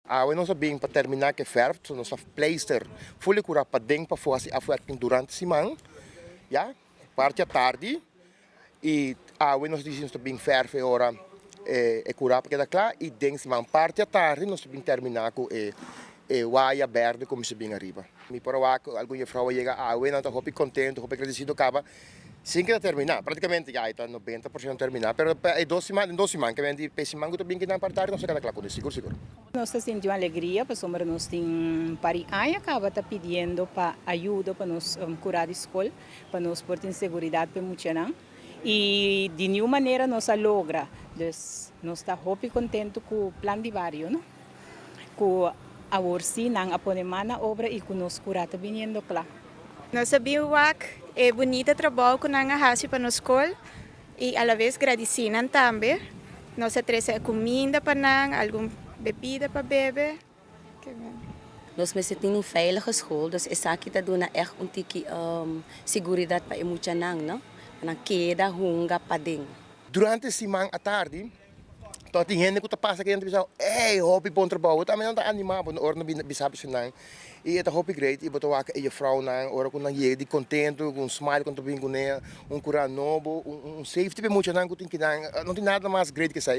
Awe nos a bin pa termina cu e verf, so nos a pleister full e cura paden pafo haci afwerking durante siman, ya, parti atardi y awe nos dici nos ta bin verf e ora e cura pa keda cla y den siman parti atardi nos ta bin termina cu e waya berde cu mester bin ariba. Mi por a wak cu algun juffrouw a yega awe, nan ta hopi contento, hopi agradecido caba sin keda termina, practicamente ya e ta 90% termina, pero pa e 2 siman, den 2 siman ke di pe siman cu ta bin kinan parti nos ta keda cla cu sigur sigur. Nos ta sinti un alegria, pasobra nos tin par di aña caba ta pidiendo pa ayuda pa nos cura di scol, pa nos por tin seguridad pa muchanan. Y di ningun manera nos a logra. Dus nos ta hopi contento cu e Plan di Bario, no? Cu awor si nan a pone man na obra y cu nos cura ta biniendo cla. Nos a bin wak e bunita trabou cu nan a hasi pa nos scol y a la vez gradici nan tambe. Nos a trece cuminda pa nan, algun bebida pa bebe. Nos mester tin un veilige school, dus esaki ta duna echt un tiki seguridad pa e muchanan, no? Nan keda hunga paden. Durante siman atardi, anto tin hende cu ta pasa cu bisa, "Hey, hopi bon trabou." Tambe nan ta anima, bo ora nan bisa bisa nan. Y ta hopi great, y bo ta wak e juffrouw nan, ora cu nan yega di contento, cu un smile cu ta bin cu ne, un cura nobo, un safety pa muchanan cu tin cu nan, no tin nada mas great cu esey.